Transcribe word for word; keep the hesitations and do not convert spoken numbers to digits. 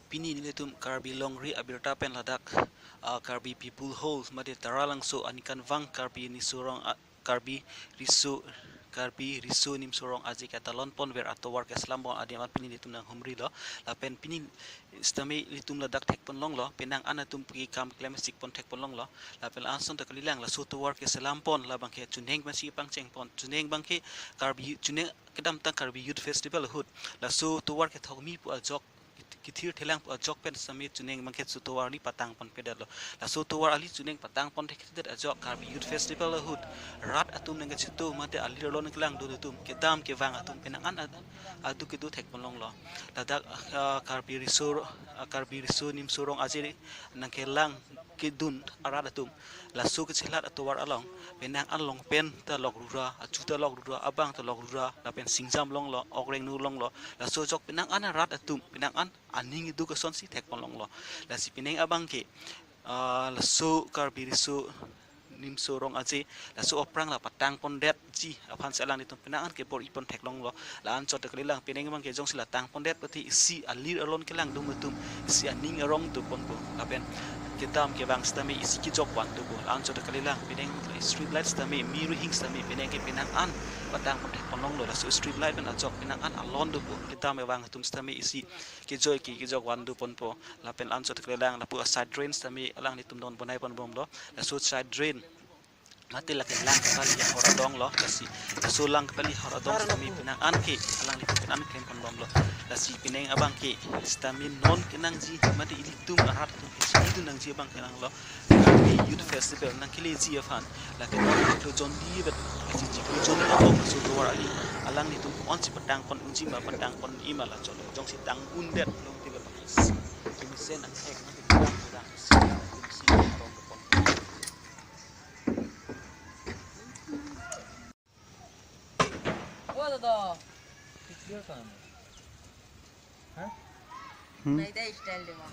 Pini nelitum Karbi Longri abirta pen ladak, ah, Karbi People Hall mate Taralangso aningkanvang Karbi Riso Rong a-, Karbi Riso, Karbi Riso Nimso Rong Aje ketalon ponver atovar keselam pon adim an pini nelitum nanghumrilo. Lapen pini sitame nelitum ladak thekpon longlo, penang an atum pi kam klem sikpon thekpon longlo. Lapen anson ta kalilang, laso tovar keselam pon labang ke chuneng pensi pangcheng pon, chuneng abang ke Karbi, chuneng kedamtang Karbi Youth Festival ahut laso tovar kethokmi pu ajok, kithir thelang pu ajok pen sitame chuneng abang ke laso tovar ali patang ponpedetlo. Laso tovar ali chuneng patang pon thekthedet ajok Karbi Youth Festival ahut rat atum nangkachito mate alir along kelangdun atum, kedam kevang atum penang an ad-, adu kedo thekpon longlo. Ladak, ah, Karbi Riso, ah, Karbi Riso Nimso Rong Aje nangkelang kedun arat atum laso kachelat atovar along penang an longpen ta lok rura, achu ta lok rura, abang ta lok rura, lapen singjam longlo, ok rengnu longlo. Laso ajok penang an arat atum, penang an aning iduk asonsi thekpon longlo. Lasi penang abang ke, ah, laso Karbi Riso Nimso Rong Aje laso aphrang la patang pondetji aphansi alanglitum penang an kebor-i pon theklonglo. La anchot kalilang, penang abang ke jongsi la tang pondet pati isi alir along kelangdun atum isi aning arong doponpo. Lapen kedam kevang sitame isi kejok van dopo. La anchot kalilang, penang street light sitame, mi ruhing sitame penang ke penang an patang pon thekpon longlo. Laso street light pen ajok penang an alon dopo. Kedam kevang atum sitame isi kejoi ke kejok van doponpo. Lapen anchot kalilang, lapu a-side drain sitame alanglitum don bonai ponbomlo. Laso side drain mate lake lang kepali ahor adonglo, lasi laso lang kepali ahor adong sitame penang an ke alanglitum penang klem ponbomlo. Lasi penang abang ke sitame non kenangji mate ilitum arat atum ke chinidun nangji abang kelanglo. Karbi Youth Festival nangkeleji aphan lake non chiklo jon divet, lasi chiklo jon abang laso tovar ali alanglitum onsi patang pon unji ma patang pon-i ma la cholo, jongsi tang undet longte ba pakis. Tumse nang ek nang kedang kedang si tumsi arong pon. What the? It's your time. Huh? Hmm? Like that style de ma.